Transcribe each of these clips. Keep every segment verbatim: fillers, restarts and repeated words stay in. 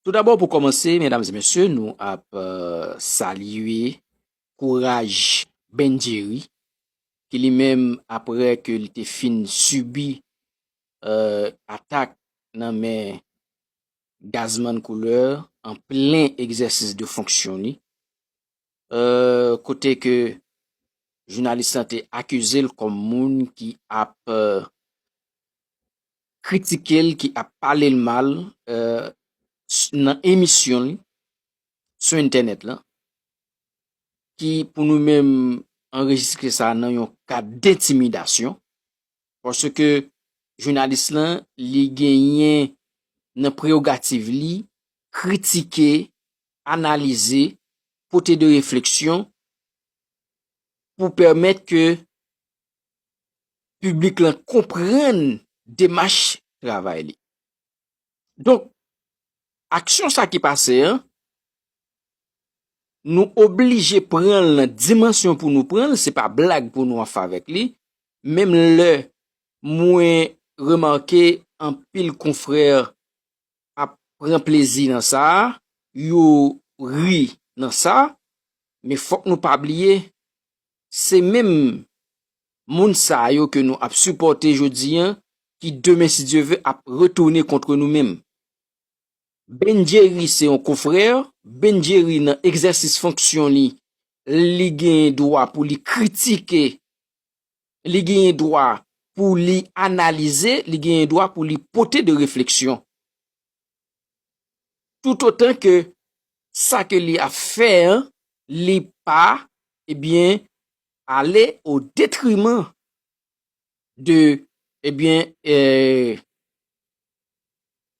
Toudabò, pou kòmanse, medam e mesye, nou ap, euh, salye kouraj Ben Jerry, ki li menm, apre ke li te fin sibi, euh, atak nan men Gazman Couleur an plen egzèsis de fonksyon li, euh, kote ke jounalis lan te akize l kòm moun ki ap, euh, kritike l, ki ap pale l mal, euh, s-, nan emisyon li sou entènèt lan, ki pou nou menm anrejistre sa nan yon kad dentimidasyon, paske jounalis lan, li genyen nan prerogativ li kritike, analize, pote de refleksyon pou pèmèt ke piblik lan konprann demach travay li. Donk, aksyon sa ki pase an, nou oblije pran l nan dimansyon pou nou pran l, se pa blag pou nou ap fè avèk li. Menm lè mwen remake anpil konfrè ap pran plezi nan sa, yo ri nan sa, men fòk nou pa bliye, se menm moun sa yo ke nou ap sipòte jodi an, ki demen, si Dye ve, ap retounen kont nou menm. Ben Jerry se yon konfrè, Ben Jerry nan egzèsis fonksyon li, li gen dwa pou li kritike, li gen dwa pou li analize, li gen dwa pou li pote de refleksyon. Toutotan ke sa ke li ap fè an, li pa, ebyen, ale o detriman de, ebyen, eh,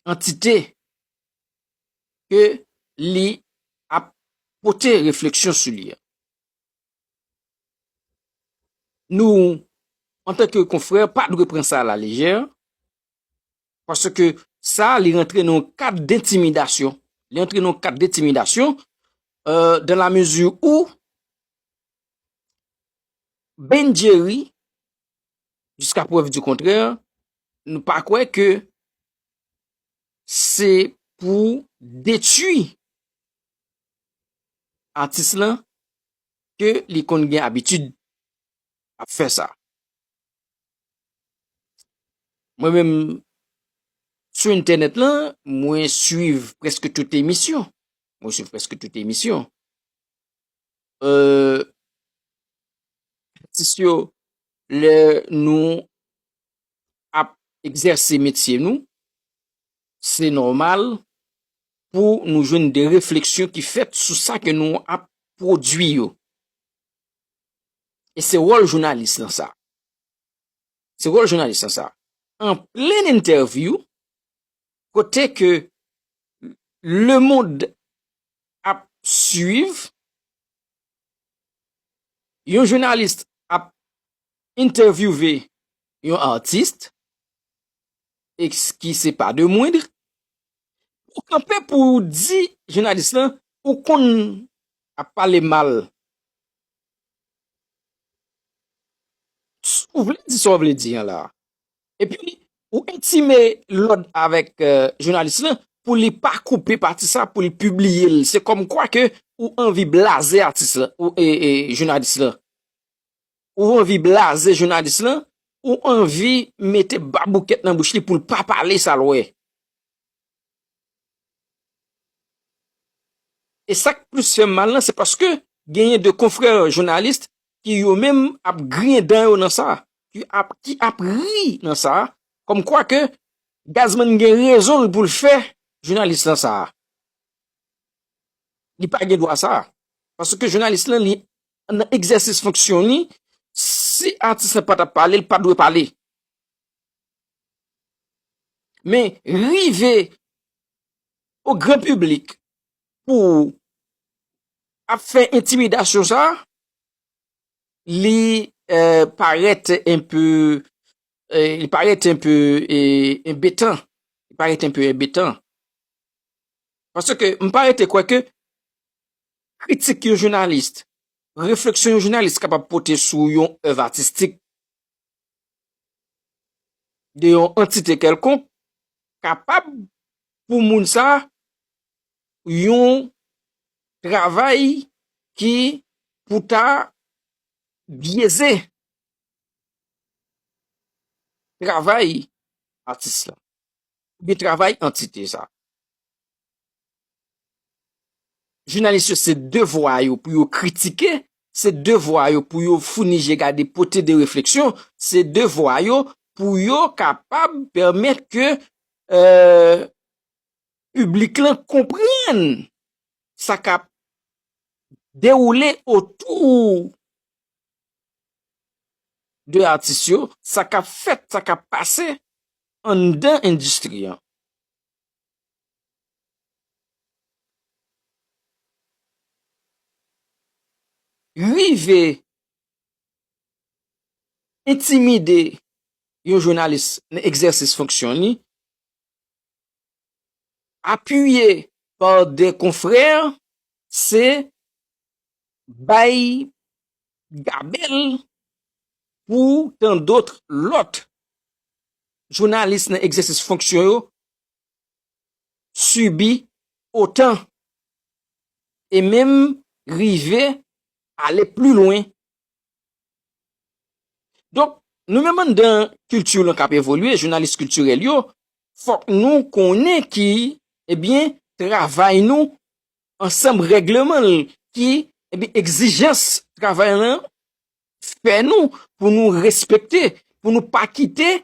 antite ke li ap pote refleksyon sou li an. Nou, antanke konfrè, pa dwe pran sa a la lejè, paske sa, li rantre nan yon kad dentimidasyon. Li rantre nan yon kad dentimidasyon, euh, dans la mesure où Ben Jerry, jusqu'à preuve du contraire, nou pa kwè ke se pou detwi atis lan ke li konn gen abitid ap fè sa. Mwen menm, sou entènèt lan, mwen swiv prèske tout emisyon. Mwen swiv prèske tout emisyon. Euh, atis yo, lè nou ap egzèse metye nou, se nòmal pou nou jwenn de refleksyon ki fèt sou sa ke nou ap pwodui yo. E se wòl jounalis lan sa. Se wòl jounalis lan sa. An plen entèvyou, kote ke lemonn ap swiv, yon jounalis ap entèvyouve yon atis, e ki se pa de mwendr, ou kanpe pou w di jounalis lan, ou konn ap pale mal. Ou vle di sa w vle di an la. Epi, ou entime lòd avèk, euh, jounalis lan pou li pa koupe pati sa, pou li pibliye l. Se kòmkwa ke ou anvi blaze atis lan, ou, e, e, jounalis lan. Ou anvi blaze jounalis lan, ou anvi mete baboukèt nan bouch li pou l pa pale sa l wè. E sa k plis fè m mal lan, se paske genyen de konfrè jounalis ki yo menm ap griyen dan yo nan sa, ki ap, ki ap ri nan sa, kòmkwa ke Gazman gen rezon l pou l fè jounalis lan sa. Li pa gen dwa sa. Paske jounalis lan, li nan egzèsis fonksyon li, si atis lan pa t ap pale, li pa dwe pale. Men rive o gran piblik pou ap fè entimidasyon sa, li, euh, parèt enpe, euh, li parèt enpe, eh, enbetan. Li parèt enpe enbetan. Paske m pa rete kwè ke kritik yon jounalis, refleksyon yon jounalis kapab pote sou yon èv atistik de yon antite kèlkonk, kapab pou moun sa yon travay ki pou ta byeze travay atis la, oubyen travay antite sa. Jounalis yo, se devwa yo pou yo kritike, se devwa yo pou yo founi je gade, pote de refleksyon, se devwa yo pou yo kapab pèmèt ke, euh, piblik lan konprann sa k ap dewoule otou de atis yo, sa k ap fèt, sa k ap pase anndan endistri an. Rive entimide yon jounalis nan egzèsis fonksyon li, apiye pa de konfrè, se bay gabèl pou tandot lòt jounalis nan egzèsis fonksyon yo sibi otan e menm rive ale pli lwen. Donk, nou menm anndan kilti lan k ap evolye, jounalis kiltirèl yo, fòk nou konnen ki, ebyen, travay nou, ansanm règleman l ki, ebyen, egzijans travay lan fè nou pou nou respekte, pou nou pa kite,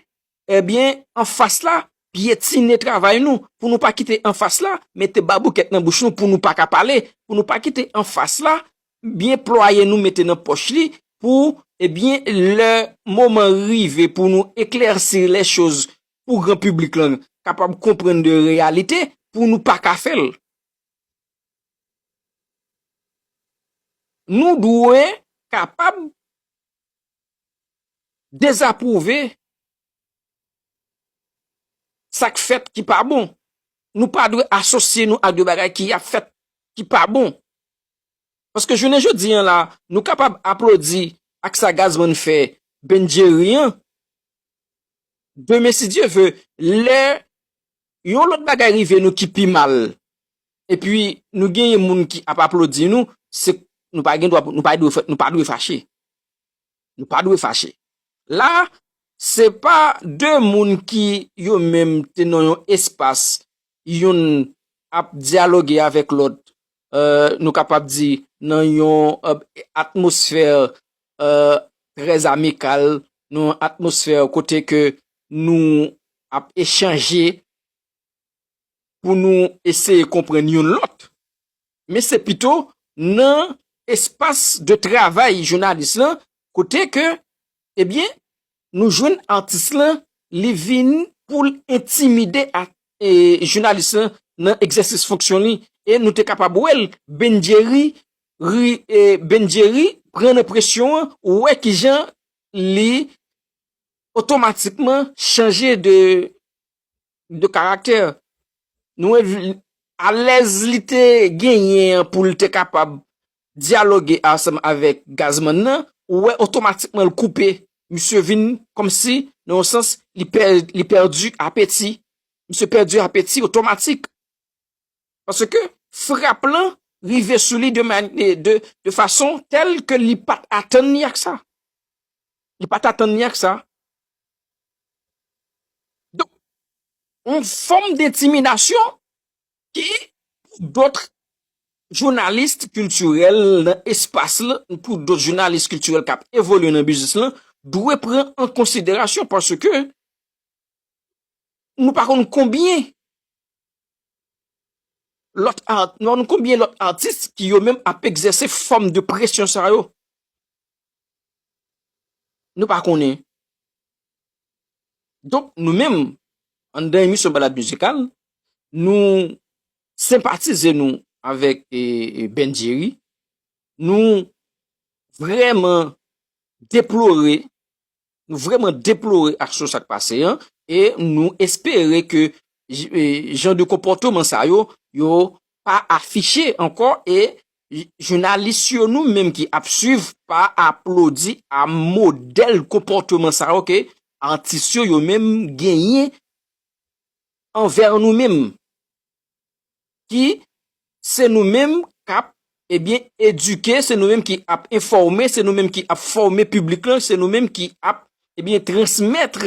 ebyen, anfas la pyetine travay nou, pou nou pa kite anfas la mete baboukèt nan bouch nou pou nou pa ka pale, pou nou pa kite anfas la byen plwaye nou mete nan pòch li pou, ebyen, lè moman rive pou nou eklèsi lè choz pou gran piblik lan kapab konprann de reyalite, pou nou pa ka fè l. Nou dwe kapab dezapwouve sa k fèt ki pa bon. Nou pa dwe asosye nou ak de bagay ki ap fèt ki pa bon. Paske jounen jodi an la, nou kapab aplodi ak sa Gazman fè Bendjeri an. Demen, si Dye ve, lè yon lòt bagay rive nou ki pi mal, epi nou genyen moun ki ap aplodi nou, se, nou pa gen dwa, nou pa dwe, nou pa dwe fache. Nou pa dwe fache. La, se pa de moun ki yo menm te nan yon espas, youn ap dyaloge avèk lòt, euh, nou kapab di nan yon, euh, atmosfè, euh, trè amikal, nan yon atmosfè kote ke nou ap echanje pou nou eseye konprann youn lòt. Men se pito nan espas de travay jounalis lan, kote ke, ebyen, nou jwenn atis lan, li vin pou l entimide a, e, jounalis lan nan egzèsis fonksyon li. E nou te kapab wè l, Bendjeri, ri, e, Bendjeri pran nan presyon an, ou wè kijan li otomatikman chanje de, de karaktè. Nou wè alèz li te genyen an pou l te kapab dyaloge ansanm avèk Gazman nan, ou wè otomatikman l koupe. Misye vin kòmsi, nan yon sans, li pè-, li pèdi apeti. Misye pèdi apeti otomatik. Paske frap lan rive sou li de mani-, de, de fason tèl ke li pa t atann li ak sa. Li pa t atann li ak sa. Donk, yon fòm dentimidasyon ki, pou dòt jounalis kiltirèl nan espas lan, pou dòt jounalis kiltirèl k ap evolye nan biznis lan, dwe pran an konsiderasyon paske nou pa konn konbyen lòt art-, nou pa konn konbyen lòt atis ki yo menm ap egzèse fòm de presyon sa yo. Nou pa konnen. Donk, nou menm, anndan emisyon Balad Mizikal, nou senpatize nou avèk, e, e, Bendjeri. Nou vrèman deplore, nou vrèman deplore aksyon sa k pase an, e nou espere ke j-, e, jan de konpòtman sa yo, yo pa afiche ankò, e j-, jounalis yo nou menm ki ap swiv pa aplodi a modèl konpòtman sa yo ke atis yo, yo menm genyen anvè nou menm, ki se nou menm k ap, ebyen, edike, se nou menm ki ap enfòme, se nou menm ki ap fòme piblik lan, se nou menm ki ap, ebyen, transmèt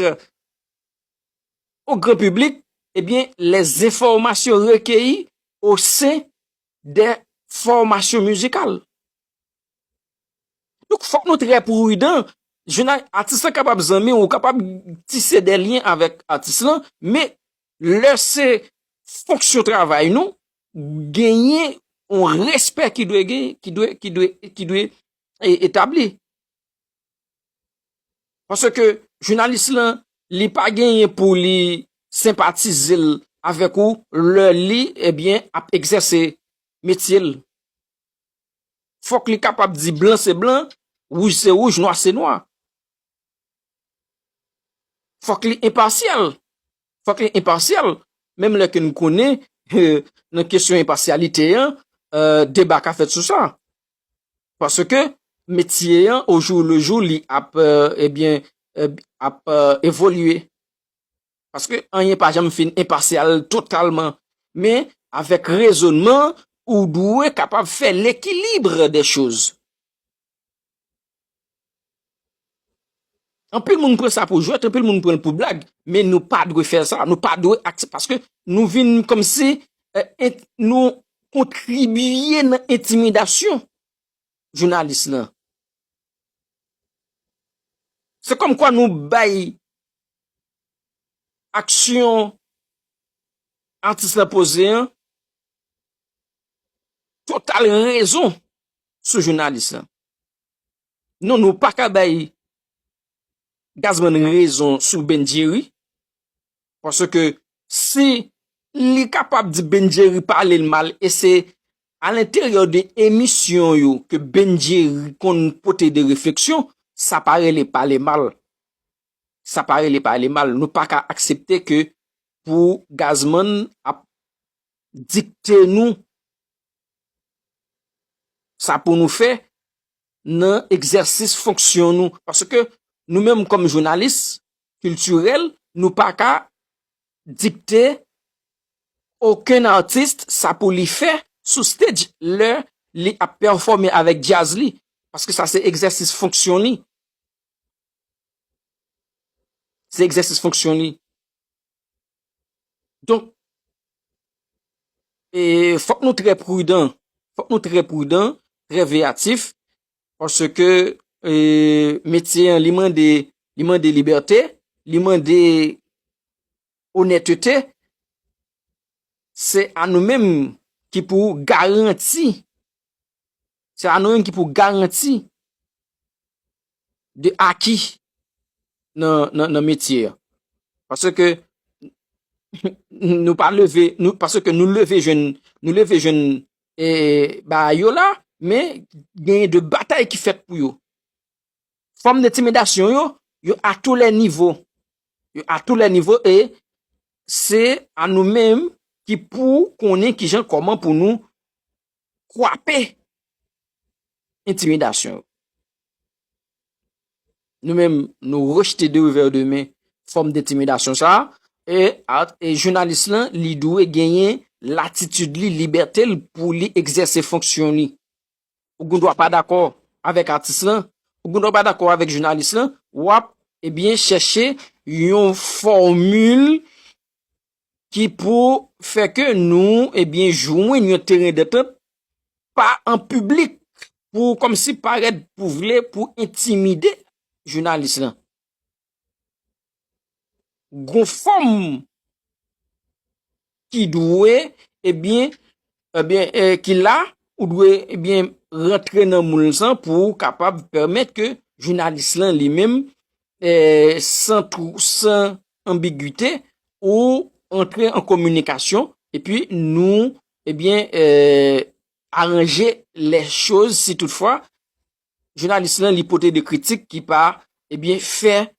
au grand public, ebyen, les informations recueillies au sein des formations musicales. Donk, fòk nou trè pridan. Jounal, atis lan kapab zanmi w, ou kapab tise de lyen avèk atis lan, men lè se fonksyon travay nou, genyen yon respè ki dwe gen, ki dwe, ki dwe, ki dwe e, etabli. Paske jounalis lan, li pa genyen pou li senpatize l avèk ou lè li, ebyen, ap egzèse metye l. Fòk li kapab di blan se blan, wouj se wouj, nwa se nwa. Fòk li enpasyal. Fòk li enpasyal. Menm lè ke n konnen, nan kesyon enpasyalite an, deba ka fèt sou sa. Paske metye an, au jour le jour, li ap, ebyen, ap evolye. Paske anyen pa janm fin enpasyal totalman. Men, avèk rezonman, ou dwe kapab fè l'équilibre des choses. Anpil moun pran sa pou jwèt, anpil moun pran l pou blag, men nou pa dwe fè sa. Nou pa dwe aksepte, paske nou vin kòmsi, eh, ent-, nou kontribye nan entimidasyon jounalis lan. Se kòmkwa nou bay aksyon atis lan poze an total rezon sou jounalis lan. Non, nou pa ka bay Gazman rezon sou Ben Jerry. Paske si li kapab di Ben Jerry pale l mal, e se a lenteryè de emisyon yo ke Ben Jerry konn pote de refleksyon, sa pa rele pale mal. Sa pa rele pale mal. Nou pa ka aksepte ke pou Gazman ap dikte nou sa pou nou fè nan egzèsis fonksyon nou. Paske nou menm kòm jounalis kiltirèl, nou pa ka dikte okenn atis sa pou li fè sou stage lè li ap pèfòme avèk djaz li. Paske sa se egzèsis fonksyon li. Se egzèsis fonksyon li. Donk, e, fòk nou trè pridan. Fòk nou trè pridan, trè veyatif, paske, e, metye an, li mande, li mande libète, li mande onètete. Se a nou menm ki pou garanti Se a nou menm ki pou garanti de aki nan, nan, nan metye a. Paske nou pa leve, nou, paske nou leve jwenn, nou leve jwenn, e, bagay yo la, men genyen de batay ki fèt pou yo. Fòm de entimidasyon yo, yo a tou lè nivo. Yo a tou lè nivo e se a nou menm ki pou konnen kijan, kòman pou nou kwape entimidasyon yo. Nou menm, nou rejte de revè de men fòm de entimidasyon sa a, e, a, e jounalis lan, li dwe genyen latitid li, libète l pou li egzèse fonksyon li. Ou gen dwa pa dakò avèk atis lan, ou gen dwa pa dakò avèk jounalis lan, w ap, ebyen, chèche yon fòmil ki pou fè ke nou, ebyen, jwenn yon teren dantant, pa an piblik, pou kòmsi parèt pou vle, pou entimide jounalis lan. Gon fòm ki dwe, ebyen, ebyen, eh, ki la, ou dwe, ebyen, rantre nan moul sa pou kapab pèmèt ke jounalis lan li menm, eh, san twou, san anbigite, ou antre an kominikasyon, epi nou, ebyen, eh, aranje lè choz si toutfwa jounalis lan li pote de kritik ki pa, ebyen, fè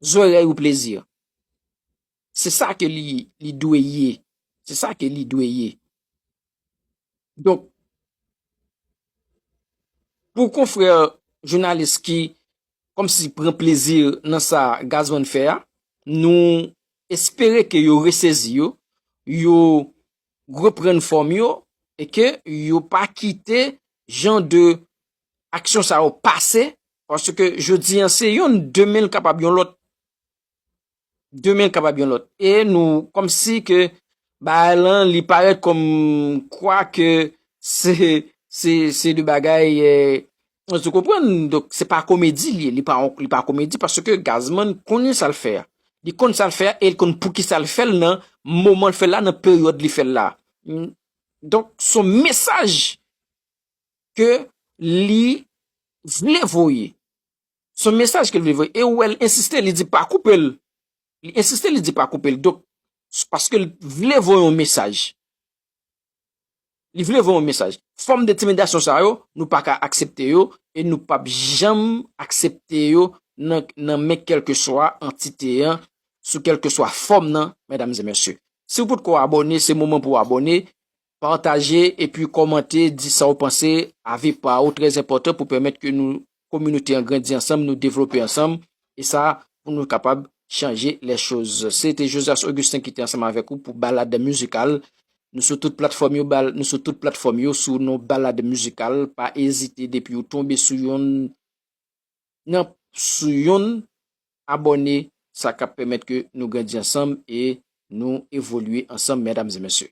zòrèy ou plezi. Se sa ke li, li dwe ye. Se sa ke li dwe ye. Donk, pou konfrè jounalis ki kòmsi pran plezi nan sa Gazman fè a, nou espere ke yo resezi yo, yo reprann fòm yo, e ke yo pa kite jan de aksyon sa yo pase, paske jodi an se yonn, demen l kapab yon lòt, demen l kapab yon lòt. E nou, kòmsi ke bagay lan, li parèt kòm kwa ke se, se, se de bagay, eh, ou konprann? Donk, se pa komedi li ye, li pa, li pa komedi, paske Gazman konnen sa l fè a. Li konn sa l fè a, e l konn pou ki sa l fè l nan moman l fè l la, nan peryòd li fè l la. Mm. Donk, se yon mesaj ke li vle voye. Se yon mesaj ke l vle voye. E ou wè l ensiste, li di pa koupe l. Li ensiste, li di pa koupe l. Donk, s-, paske l vle voye yon mesaj. Li vle voye yon mesaj. Fòm entimidasyon sa yo, nou pa ka aksepte yo, e nou p ap janm aksepte yo nan, nan men kèlkeswa antite an, sou kèlkeswa fòm nan, medam e mesye. Si w potko abòne, se moman pou w abòne, pataje epi kòmante, di sa w panse, avi pa w trè enpòtan pou pèmèt ke nou, kominote an grandi ansanm, nou devlope ansanm, e sa pou nou kapab chanje les choses. Se te Josias Augustin ki te ansanm avèk ou pou balad mizikal. Nou sou tout platfòm yo, bal-, nou sou tout platfòm yo sou non balad mizikal. Pa ezite depi w tonbe sou yonn nan, sou yonn, abòne, sa k ap pèmèt ke nou grandi ansanm e nou evolye ansanm, medam e mesye.